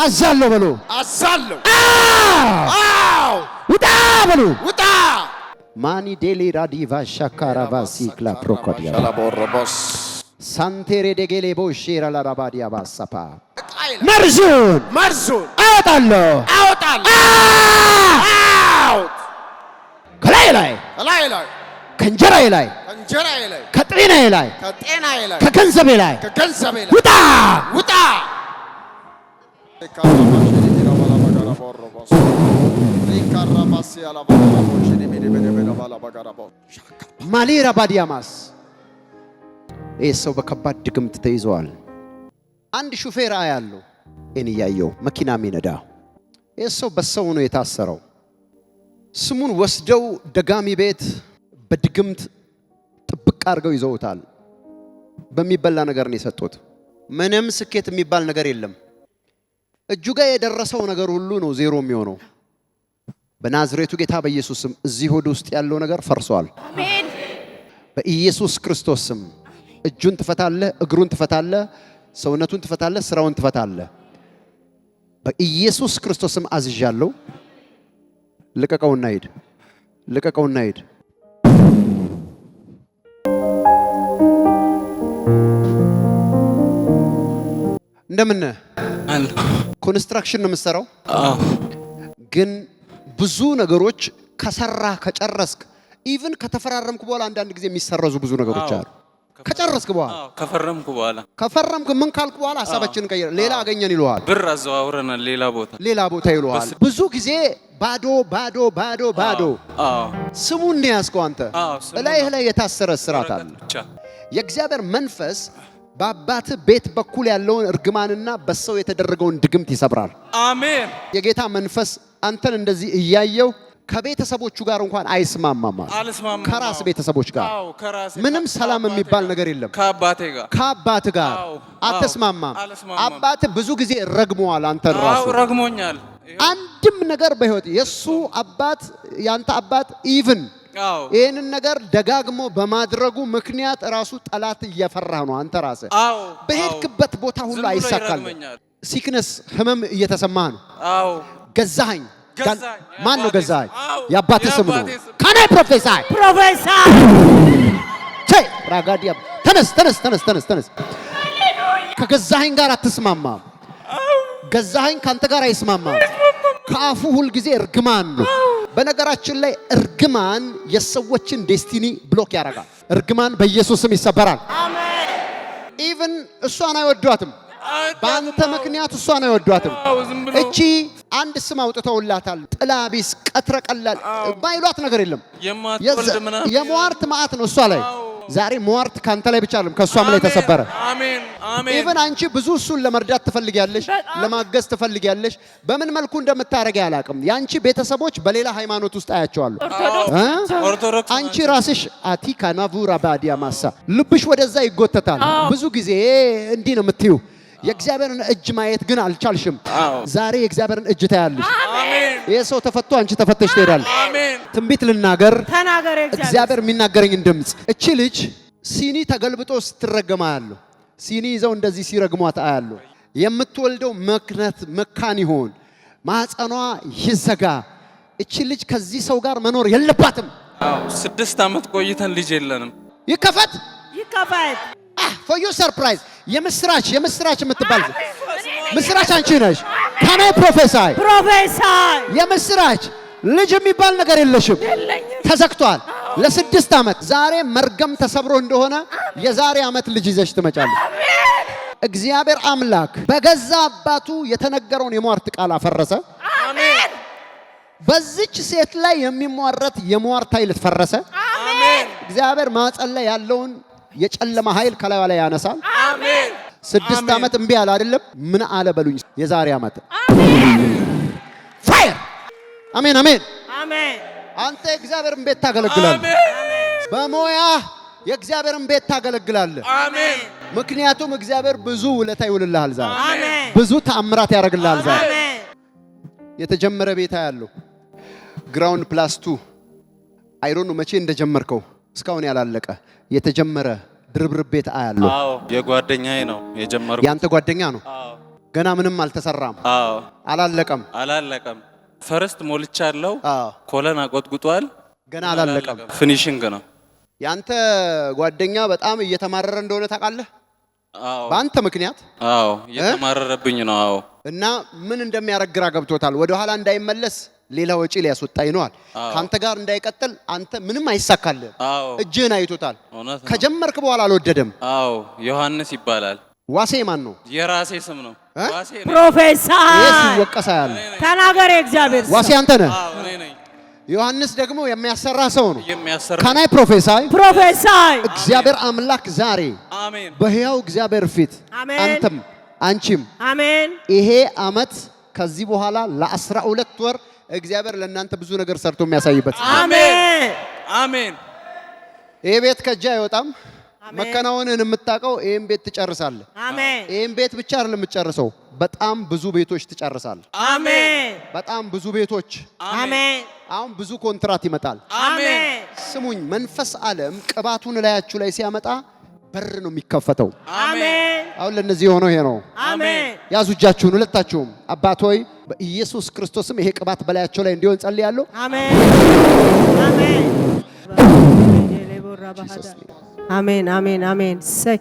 አዛለሁ በሉ። አዛለሁ። አዎ ውጣ በሉ። ውጣ። ማኒ ዴሊ ራዲቫ ሻካራቫሲ ክላ ፕሮኮዲያ ሳንቴሬ ደጌሌ ቦሼራ ላራባዲያ ባሳፓ መርዙን መርዙን አወጣለሁ አወጣለሁ። Out። ከላይ ላይ ከላይ ላይ ከእንጀራዬ ላይ ከእንጀራዬ ላይ ከጤናዬ ላይ ከጤናዬ ላይ ከገንዘቤ ላይ ከገንዘቤ ላይ ውጣ። ውጣ። ማሌራ ባዲያማስ ይህ ሰው በከባድ ድግምት ተይዘዋል። አንድ ሹፌር አያለሁ፣ እኔን እያየው መኪና የሚነዳ። ይህ ሰው በሰው ነው የታሰረው። ስሙን ወስደው ደጋሚ ቤት በድግምት ጥብቅ አድርገው ይዘውታል። በሚበላ ነገር ነው የሰጡት። ምንም ስኬት የሚባል ነገር የለም። እጁ ጋር የደረሰው ነገር ሁሉ ነው ዜሮ የሚሆነው። በናዝሬቱ ጌታ በኢየሱስ ስም እዚህ ሆድ ውስጥ ያለው ነገር ፈርሷል። አሜን። በኢየሱስ ክርስቶስ ስም እጁን ትፈታለህ፣ እግሩን ትፈታለህ፣ ሰውነቱን ትፈታለህ፣ ስራውን ትፈታለህ። በኢየሱስ ክርስቶስ ስም አዝዣለሁ። ልቀቀውና ሂድ፣ ልቀቀውና ሂድ። እንደምን ነህ? Construction ነው የምትሰራው? አዎ። ግን ብዙ ነገሮች ከሰራህ ከጨረስክ፣ even ከተፈራረምክ በኋላ አንዳንድ ጊዜ የሚሰረዙ ብዙ ነገሮች አሉ። ከጨረስክ በኋላ፣ አዎ፣ ከፈረምኩ በኋላ፣ ከፈረምክ ምን ካልክ በኋላ ሀሳባችንን ቀይረ ሌላ አገኘን ይለዋል። ብር አዘዋውረናል ሌላ ቦታ። ሌላ ቦታ ይለዋል። ብዙ ጊዜ ባዶ ባዶ ባዶ ባዶ። አዎ። ስሙን ነው ያዝከው አንተ። አዎ፣ ስሙን እላይህ ነው። ላይ የታሰረ ስራት አለ። ወረቀት ብቻ። የእግዚአብሔር መንፈስ በአባት ቤት በኩል ያለውን እርግማንና በሰው የተደረገውን ድግምት ይሰብራል። አሜን። የጌታ መንፈስ አንተን እንደዚህ እያየው ከቤተሰቦቹ ጋር እንኳን አይስማማም አለ። አልስማማም። ከራስ ቤተሰቦች ጋር አዎ፣ ከራሴ ምንም ሰላም ከአባቴ የሚባል ጋር። ነገር የለም። ከአባቴ ጋር። ከአባት ጋር አዎ፣ አትስማማም። አልስማማም። አባት ብዙ ጊዜ ረግመዋል አንተን ራሱ። አዎ፣ ረግሞኛል። አንድም ነገር በህይወት የእሱ አባት ያንተ አባት even ይህንን ነገር ደጋግሞ በማድረጉ ምክንያት ራሱ ጠላት እየፈራህ ነው አንተ ራስህ። አዎ በሄድክበት ቦታ ሁሉ ዝም ብሎ አይሳካልህ። ይረግመኛል። Sickness ህመም እየተሰማህ ነው። አዎ። ገዛኸኝ። ገዛኸኝ። ማን ነው የአባቴ ገዛኸኝ? ስም። አዎ፣ የአባትህ ስም ነው። የአባቴ ስም። Can I prophesy? Prophesy። ቼ ራጋዲያ፣ ተነስ ተነስ ተነስ ተነስ ተነስ። ከገዛኸኝ ጋር አትስማማም። ገዛኸኝ ካንተ ጋር አይስማማም። ከአፉ ሁልጊዜ እርግማን ነው። በነገራችን ላይ እርግማን የሰዎችን destiny block ያደርጋል። እርግማን በኢየሱስ ስም ይሰበራል። አሜን። Even እሷን አይወዷትም። በአንተ ምክንያት እሷን አይወዷትም። አዎ፣ ዝም ብሎ። እቺ አንድ ስም አውጥተውላታል። ጥላ ቢስ፣ ቀትረ ቀላል ባይሏት ነገር የለም። የማትወልድ ምናምን። የሟርት መዓት ነው እሷ ላይ። ዛሬ ሟርት ካንተ ላይ ብቻ አይደለም፣ ከእሷም ላይ ተሰበረ። አሜን አሜን። Even አንቺ ብዙ እሱን ለመርዳት ትፈልጊያለሽ፣ ለማገዝ ትፈልጊያለሽ። በምን መልኩ እንደምታደርጊ አላውቅም። የአንቺ ቤተሰቦች በሌላ ሃይማኖት ውስጥ አያቸዋለሁ። እ? ኦርቶዶክስ። አንቺ ራስሽ አቲካ ናቡራ ባዲያ ማሳ ልብሽ ወደዛ ይጎተታል። ብዙ ጊዜ እንዲህ ነው የምትዩ። የእግዚአብሔርን እጅ ማየት ግን አልቻልሽም። አዎ። ዛሬ የእግዚአብሔርን እጅ ታያለሽ። አሜን። ይህ ሰው ተፈቶ አንቺ ተፈተሽ ትሄዳለሽ። አሜን። ትንቢት ልናገር። ተናገር እግዚአብሔር። እግዚአብሔር የሚናገረኝን ድምፅ። እቺ ልጅ ሲኒ ተገልብጦ ስትረገማ አያለሁ። ሲኒ ይዘው እንደዚህ ሲረግሟት አያለሁ። የምትወልደው መክነት መካን ይሆን፣ ማህፀኗ ይዘጋ። እቺ ልጅ ከዚህ ሰው ጋር መኖር የለባትም። አዎ፣ 6 ዓመት ቆይተን ልጅ የለንም። ይከፈት። ይከፈት። For your surprise የምስራች የምስራች የምትባል ምስራች አንቺ ነሽ። Can I prophesy? Prophesy። የምስራች ልጅ የሚባል ነገር የለሽም። የለኝም። ተዘግቷል ለ6 ዓመት። ዛሬ መርገም ተሰብሮ እንደሆነ የዛሬ ዓመት ልጅ ይዘሽ ትመጫለሽ። እግዚአብሔር አምላክ በገዛ አባቱ የተነገረውን የሟርት ቃል አፈረሰ። አሜን። በዚች ሴት ላይ የሚሟረት የሟርት ኃይል ፈረሰ። አሜን። እግዚአብሔር ማህፀን ላይ ያለውን የጨለማ ኃይል ከላዩ ላይ ያነሳል። አሜን። 6 አሜን። ዓመት እምቢ አለ አይደለም? ምን አለ በሉኝ። የዛሬ ዓመት fire። አሜን አሜን። አሜን። አንተ የእግዚአብሔርን ቤት ታገለግላለህ። አሜን። በሞያ የእግዚአብሔርን ቤት ታገለግላለህ። አሜን። ምክንያቱም እግዚአብሔር ብዙ ውለታ ይውልልሃል ዛሬ። አሜን። ብዙ ተአምራት ያደርግልሃል ዛሬ። አሜን። የተጀመረ ቤት ያለው ground plus two፣ I don't know መቼ እንደጀመርከው እስካሁን ያላለቀ የተጀመረ ድርብርብ ቤት አያለሁ። አዎ፣ የጓደኛዬ ነው የጀመርኩት። ያንተ ጓደኛ ነው። አዎ። ገና ምንም አልተሰራም፣ አዎ። አላለቀም። አላለቀም። First ሞልቻለሁ። አዎ። Column አቆጥቁጧል። ገና አላለቀም። Finishing ነው። ያንተ ጓደኛ በጣም እየተማረረ እንደሆነ ታውቃለህ፣ አዎ። በአንተ ምክንያት። አዎ፣ እየተማረረብኝ ነው። አዎ። እና ምን እንደሚያደርግ ግራ ገብቶታል። ወደ ኋላ እንዳይመለስ ሌላ ወጪ ሊያስወጣኝ ነዋል። ከአንተ ጋር እንዳይቀጥል አንተ ምንም አይሳካልህ። አዎ። እጅህን አይቶታል። እውነት ነው። ከጀመርክ በኋላ አልወደደም። አዎ፣ ዮሐንስ ይባላል። ዋሴ ማን ነው? የራሴ ስም ነው። እ? ዋሴ ነኝ። ይሄ Prophesy። ሲወቀሳ ያለ ተናገር የእግዚአብሔር ሰው። ዋሴ አንተ ነህ። አዎ፣ እኔ ነኝ። ዮሐንስ ደግሞ የሚያሰራ ሰው ነው። የሚያሰራ። Can I prophesy? Prophesy። እግዚአብሔር አምላክ ዛሬ አሜን። በሕያው እግዚአብሔር ፊት አሜን። አንተም አንቺም አሜን። ይሄ አመት ከዚህ በኋላ ለ12 ወር እግዚአብሔር ለእናንተ ብዙ ነገር ሰርቶ የሚያሳይበት። አሜን። አሜን። ይሄ ቤት ከእጅ አይወጣም። አሜን። መከናወንን የምታውቀው ይህን ቤት ትጨርሳለህ። አሜን። ይህን ቤት ብቻ አይደለም የምትጨርሰው፣ በጣም ብዙ ቤቶች ትጨርሳለህ። አሜን። በጣም ብዙ ቤቶች። አሜን። አሁን ብዙ ኮንትራት ይመጣል። አሜን። ስሙኝ፣ መንፈስ ዓለም ቅባቱን ላያችሁ ላይ ሲያመጣ በር ነው የሚከፈተው። አሜን። አሁን ለእነዚህ የሆነው ይሄ ነው። አሜን። ያዙ እጃችሁን ሁለታችሁም። አባት ሆይ፣ በኢየሱስ ክርስቶስም ይሄ ቅባት በላያቸው ላይ እንዲሆን ጸልያለሁ። አሜን። አሜን። አሜን። አሜን። አሜን። ሰይ።